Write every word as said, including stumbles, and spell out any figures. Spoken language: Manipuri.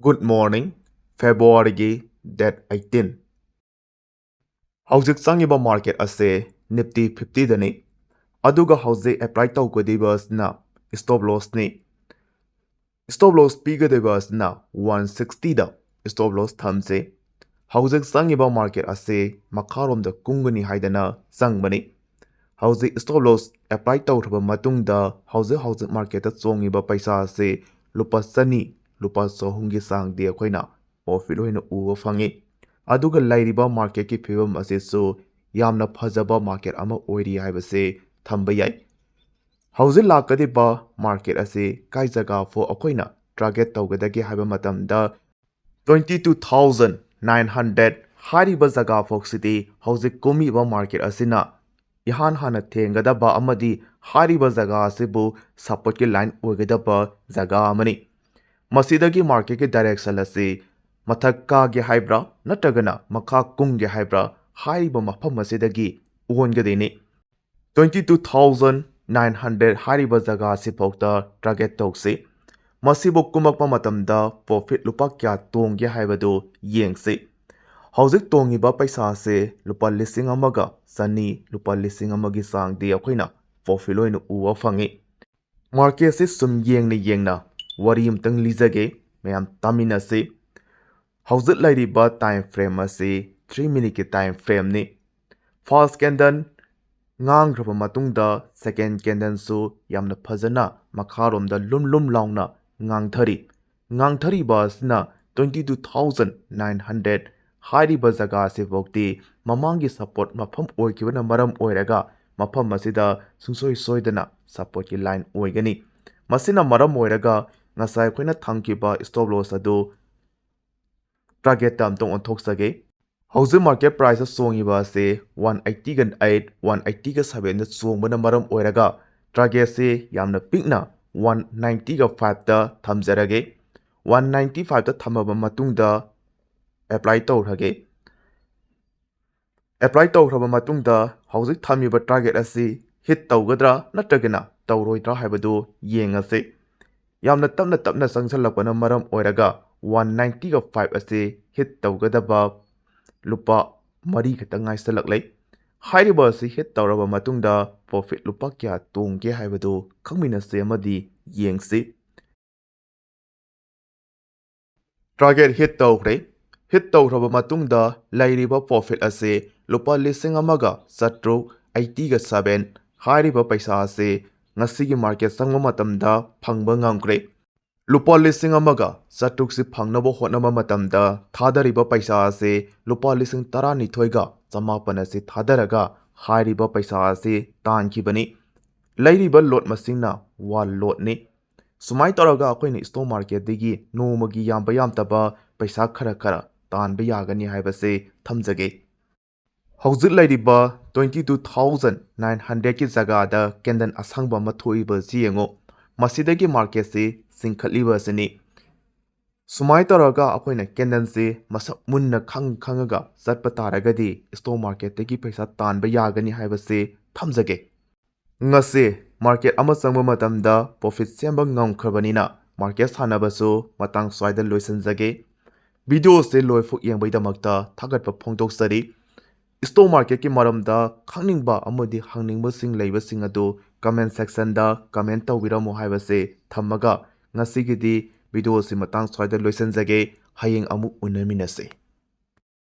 Good morning, Februaryꯒꯤ date eighteen꯫ ꯍꯧꯖꯤꯛ ꯆꯪꯉꯤꯕ market ꯑꯁꯦ Nifty fiftyꯗꯅꯤ꯫ ꯑꯗꯨꯒ ꯍꯧꯖꯤꯛ apply ꯇꯧꯒꯗꯧꯔꯤꯕ ꯑꯁꯤꯅ stop lossꯅꯤ꯫ Stop loss ꯄꯤꯒꯗꯧꯔꯤꯕ ꯑꯁꯤꯅ one sixtyꯗ stop loss ꯊꯝꯁꯤ꯫ ꯍꯧꯖꯤꯛ ꯆꯪꯉꯤꯕ market ꯑꯁꯤ ꯃꯈꯥꯔꯣꯝꯗ ꯀꯨꯝꯒꯅꯤ ꯍꯥꯏꯗꯅ ꯆꯪꯕꯅꯤ꯫ ꯍꯧꯖꯤꯛ stop loss apply ꯇꯧꯈ꯭ꯔꯕ ꯃꯇꯨꯡꯗ ꯍꯧꯖꯤꯛ ꯍꯧꯖꯤꯛ marketꯇ ꯆꯣꯡꯉꯤꯕ ꯄꯩꯁꯥ ꯑꯁꯤ ꯂꯨꯄꯥ ꯆꯅꯤ, ꯂꯨꯄꯥ ꯆꯍꯨꯝꯒꯤ ꯆꯥꯡꯗꯤ ꯑꯩꯈꯣꯏꯅ profit ꯑꯣꯏꯅ ꯎꯕ ꯐꯪꯉꯤ꯫ ꯑꯗꯨꯒ ꯂꯩꯔꯤꯕ marketꯀꯤ ꯐꯤꯕꯝ ꯑꯁꯤꯁꯨ ꯌꯥꯝꯅ ꯐꯖꯕ market ꯑꯃ ꯑꯣꯏꯔꯤ ꯍꯥꯏꯕꯁꯤ ꯊꯝꯕ ꯌꯥꯏ꯫ ꯍꯧꯖꯤꯛ ꯂꯥꯛꯀꯗꯧꯔꯤꯕ market ꯑꯁꯤ ꯀꯥꯏ ꯖꯒꯥ ꯐꯥꯎ ꯑꯩꯈꯣꯏꯅ target ꯇꯧꯒꯗꯒꯦ ꯍꯥꯏꯕ ꯃꯇꯝꯗ, twenty two thousand nine hundred ꯍꯥꯏꯔꯤꯕ ꯖꯒꯥ ꯐꯥꯎꯁꯤꯗꯤ ꯍꯧꯖꯤꯛ ꯀꯨꯝꯃꯤꯕ market ꯑꯁꯤꯅ ꯏꯍꯥꯟ ꯍꯥꯟꯅ ꯊꯦꯡꯒꯗꯕ ꯑꯃꯗꯤ ꯍꯥꯏꯔꯤꯕ ꯖꯒꯥ ꯑꯁꯤꯕꯨ supportꯀꯤ line ꯑꯣꯏꯒꯗꯕ ꯖꯒꯥ ꯑꯃꯅꯤ꯫ ꯃꯁꯤꯗꯒꯤ marketꯀꯤ direction ꯑꯁꯤ ꯃꯊꯛ ꯀꯥꯒꯦ ꯍꯥꯏꯕ꯭ꯔꯥ ꯅꯠꯇ꯭ꯔꯒꯅ ꯃꯈꯥ ꯀꯨꯝꯒꯦ ꯍꯥꯏꯕ꯭ꯔꯥ ꯍꯥꯏꯔꯤꯕ ꯃꯐꯝ ꯑꯁꯤꯗꯒꯤ ꯑꯣꯟꯒꯗꯣꯏꯅꯤ꯫ Twenty two thousand nine hundred ꯍꯥꯏꯔꯤꯕ ꯖꯒꯥ ꯑꯁꯤꯐꯥꯎꯗ target ꯇꯧꯁꯤ꯫ ꯃꯁꯤꯕꯨ ꯀꯨꯝꯃꯛꯄ ꯃꯇꯝꯗ profit ꯂꯨꯄꯥ ꯀꯌꯥ ꯇꯣꯡꯒꯦ ꯍꯥꯏꯕꯗꯨ ꯌꯦꯡꯁꯤ꯫ ꯍꯧꯖꯤꯛ ꯇꯣꯡꯉꯤꯕ ꯄꯩꯁꯥ ꯑꯁꯤ ꯂꯨꯄꯥ ꯂꯤꯁꯤꯡ ꯑꯃꯒ ꯆꯅꯤ, ꯂꯨꯄꯥ ꯂꯤꯁꯤꯡ ꯑꯃꯒꯤ ꯆꯥꯡꯗꯤ ꯑꯩꯈꯣꯏꯅ profit ꯑꯣꯏꯅ ꯎꯕ ꯐꯪꯉꯤ꯫ Marketꯁꯤ ꯁꯨꯝ ꯌꯦꯡꯅ ꯌꯦꯡꯅ ꯋꯥꯔꯤ ꯑꯃꯇꯪ ꯂꯤꯖꯒꯦ, ꯃꯌꯥꯝ ꯇꯥꯃꯤꯟꯅꯁꯤ꯫ ꯍꯧꯖꯤꯛ ꯂꯩꯔꯤꯕ time frame ꯑꯁꯤ three minuteꯀꯤ time frameꯅꯤ꯫ First candle ꯉꯥꯡꯈ꯭ꯔꯕ ꯃꯇꯨꯡꯗ second candleꯁꯨ ꯌꯥꯝꯅ ꯐꯖꯅ ꯃꯈꯥꯔꯣꯝꯗ ꯂꯨꯝ ꯂꯨꯝ ꯂꯥꯎꯅ ꯉꯥꯡꯊꯔꯤ꯫ ꯉꯥꯡꯊꯔꯤꯕ ꯑꯁꯤꯅ twenty two thousand nine hundred ꯍꯥꯏꯔꯤꯕ ꯖꯒꯥ ꯑꯁꯤꯐꯥꯎꯗꯤ ꯃꯃꯥꯡꯒꯤ support ꯃꯐꯝ ꯑꯣꯏꯈꯤꯕꯅ ꯃꯔꯝ ꯑꯣꯏꯔꯒ ꯃꯐꯝ ꯑꯁꯤꯗ ꯁꯨꯡꯁꯣꯏ ꯁꯣꯏꯗꯅ supportꯀꯤ line ꯑꯣꯏꯒꯅꯤ꯫ ꯃꯁꯤꯅ ꯃꯔꯝ ꯑꯣꯏꯔꯒ ꯉꯁꯥꯏ ꯑꯩꯈꯣꯏꯅ ꯊꯝꯈꯤꯕ stop loss ꯑꯗꯨ targetꯇ ꯑꯃꯨꯛꯇꯪ ꯑꯣꯟꯊꯣꯛꯆꯒꯦ꯫ ꯍꯧꯖꯤꯛ market priceꯇ ꯆꯣꯡꯉꯤꯕ ꯑꯁꯤ one eightyꯒ eight, one eightyꯒ sevenꯗ ꯆꯣꯡꯕꯅ ꯃꯔꯝ ꯑꯣꯏꯔꯒ targetꯁꯤ ꯌꯥꯝꯅ ꯄꯤꯛꯅ one ninety fiveꯇ ꯊꯝꯖꯔꯒꯦ꯫ One ninety fiveꯇ ꯊꯝꯃꯕ ꯃꯇꯨꯡꯗ apply ꯇꯧꯈ꯭ꯔꯒꯦ꯫ Apply ꯇꯧꯈ꯭ꯔꯕ ꯃꯇꯨꯡꯗ ꯍꯧꯖꯤꯛ ꯊꯝꯃꯤꯕ target ꯑꯁꯤ hit ꯇꯧꯒꯗ꯭ꯔꯥ ꯅꯠꯇ꯭ꯔꯒꯅ ꯇꯧꯔꯣꯏꯗ꯭ꯔꯥ ꯍꯥꯏꯕꯗꯨ ꯌꯦꯡꯉꯁꯤ꯫ ꯌꯥꯝꯅ ꯇꯞꯅ ꯇꯞꯅ ꯆꯪꯁꯤꯜꯂꯛꯄꯅ ꯃꯔꯝ ꯑꯣꯏꯔꯒ ꯋꯥꯟ ꯅꯥꯏꯟꯇꯤꯒ ꯐꯥꯏꯚ ꯑꯁꯤ ꯍꯤꯠ ꯇꯧꯒꯗꯕ ꯂꯨꯄꯥ ꯃꯔꯤ ꯈꯛꯇ ꯉꯥꯏꯁꯜꯂꯛꯂꯦ꯫ ꯍꯥꯏꯔꯤꯕ ꯑꯁꯤ ꯍꯤꯠ ꯇꯧꯔꯕ ꯃꯇꯨꯡꯗ ꯄ꯭ꯔꯣꯐꯤꯠ ꯂꯨꯄꯥ ꯀꯌꯥ ꯇꯣꯡꯒꯦ ꯍꯥꯏꯕꯗꯨ ꯈꯪꯃꯤꯟꯅꯁꯤ ꯑꯃꯗꯤ ꯌꯦꯡꯁꯤ꯫ ꯇꯥꯔꯒꯦꯠ ꯍꯤꯠ ꯇꯧꯈ꯭ꯔꯦ꯫ ꯍꯤꯠ ꯇꯧꯈ꯭ꯔꯕ ꯃꯇꯨꯡꯗ ꯂꯩꯔꯤꯕ ꯄ꯭ꯔꯣꯐꯤꯠ ꯑꯁꯤ ꯂꯨꯄꯥ ꯂꯤꯁꯤꯡ ꯑꯃꯒ ꯆꯥꯇ꯭ꯔꯨꯛ ꯑꯩꯠꯇꯤꯒ ꯁꯚꯦꯟ꯫ ꯍꯥꯏꯔꯤꯕ ꯄꯩꯁꯥ ꯑꯁꯤ ꯉꯁꯤꯒꯤ ꯃꯥꯔꯀꯦꯠ ꯆꯪꯕ ꯃꯇꯝꯗ ꯐꯪꯕ ꯉꯝꯈ꯭ꯔꯦ꯫ ꯂꯨꯄꯥ ꯂꯤꯁꯤꯡ ꯑꯃꯒ ꯆꯥꯇ꯭ꯔꯨꯛꯁꯤ ꯐꯪꯅꯕ ꯍꯣꯠꯅꯕ ꯃꯇꯝꯗ ꯊꯥꯗꯔꯤꯕ ꯄꯩꯁꯥ ꯑꯁꯤ ꯂꯨꯄꯥ ꯂꯤꯁꯤꯡ ꯇꯔꯥꯅꯤꯊꯣꯏꯒ ꯆꯃꯥꯄꯟ ꯑꯁꯤ ꯊꯥꯗꯔꯒ ꯍꯥꯏꯔꯤꯕ ꯄꯩꯁꯥ ꯑꯁꯤ ꯇꯥꯟꯈꯤꯕꯅꯤ꯫ ꯂꯩꯔꯤꯕ ꯂꯣꯠ ꯃꯁꯤꯡꯅ ꯋꯥꯟ ꯂꯣꯠꯅꯤ꯫ ꯁꯨꯃꯥꯏꯅ ꯇꯧꯔꯒ ꯑꯩꯈꯣꯏꯅ ꯏꯁꯇꯣꯛ ꯃꯥꯔꯀꯦꯠꯇꯒꯤ ꯅꯣꯡꯃꯒꯤ ꯌꯥꯝꯕ ꯌꯥꯝꯗꯕ ꯄꯩꯁꯥ ꯈꯔ ꯈꯔ ꯇꯥꯟꯕ ꯌꯥꯒꯅꯤ ꯍꯥꯏꯕꯁꯤ ꯊꯝꯖꯒꯦ꯫ ꯍꯧꯖꯤꯛ ꯂꯩꯔꯤꯕ ꯇ꯭ꯋꯦꯟꯇꯤ ꯇꯨ ꯊꯥꯎꯖꯟ ꯅꯥꯏꯟ ꯍꯟꯗ꯭ꯔꯦꯠꯀꯤ ꯖꯒꯥꯗ ꯀꯦꯟꯗꯜ ꯑꯁꯪꯕ ꯑꯃ ꯊꯣꯛꯏꯕ ꯑꯁꯤ ꯌꯦꯡꯉꯨ꯫ ꯃꯁꯤꯗꯒꯤ ꯃꯥꯔꯀꯦꯠꯁꯤ ꯆꯤꯡꯈꯠꯂꯤꯕ ꯑꯁꯤꯅꯤ꯫ ꯁꯨꯃꯥꯏꯅ ꯇꯧꯔꯒ ꯑꯩꯈꯣꯏꯅ ꯀꯦꯟꯗꯜꯁꯤ ꯃꯁꯛ ꯃꯨꯟꯅ ꯈꯪ ꯈꯪꯉꯒ ꯆꯠꯄ ꯇꯥꯔꯒꯗꯤ ꯏꯁꯇꯣꯛ ꯃꯥꯔꯀꯦꯠꯇꯒꯤ ꯄꯩꯁꯥ ꯇꯥꯟꯕ ꯌꯥꯒꯅꯤ ꯍꯥꯏꯕꯁꯤ ꯊꯝꯖꯒꯦ꯫ ꯉꯁꯤ ꯃꯥꯔꯀꯦꯠ ꯑꯃ ꯆꯪꯕ ꯃꯇꯝꯗ ꯄ꯭ꯔꯣꯐꯤꯠ ꯁꯦꯝꯕ ꯉꯝꯈ꯭ꯔꯕꯅꯤꯅ ꯃꯥꯔꯀꯦꯠ ꯁꯥꯟꯅꯕꯁꯨ ꯃꯇꯥꯡ ꯁ꯭ꯋꯥꯏꯗ ꯂꯣꯏꯁꯤꯟꯖꯒꯦ꯫ ꯚꯤꯗꯤꯑꯣꯁꯦ ꯂꯣꯏꯐꯥꯎ ꯌꯦꯡꯕꯒꯤꯗꯃꯛꯇ ꯊꯥꯒꯠꯄ ꯐꯣꯡꯗꯣꯛꯆꯔꯤ꯫ ꯏꯁꯇꯣꯛ ꯃꯥꯔꯀꯦꯠꯀꯤ ꯃꯔꯝꯗ ꯈꯪꯅꯤꯡꯕ ꯑꯃꯗꯤ ꯍꯪꯅꯤꯡꯕꯁꯤꯡ ꯂꯩꯕꯁꯤꯡ ꯑꯗꯨ ꯀꯃꯦꯟ ꯁꯦꯛꯁꯟꯗ ꯀꯃꯦꯟ ꯇꯧꯕꯤꯔꯝꯃꯨ ꯍꯥꯏꯕꯁꯦ ꯊꯝꯃꯒ ꯉꯁꯤꯒꯤꯗꯤ ꯚꯤꯗꯤꯑꯣꯁꯤ ꯃꯇꯥꯡ ꯁ꯭ꯋꯥꯏꯗ ꯂꯣꯏꯁꯤꯟꯖꯒꯦ꯫ ꯍꯌꯦꯡ ꯑꯃꯨꯛ ꯎꯅꯃꯤꯟꯅꯁꯤ꯫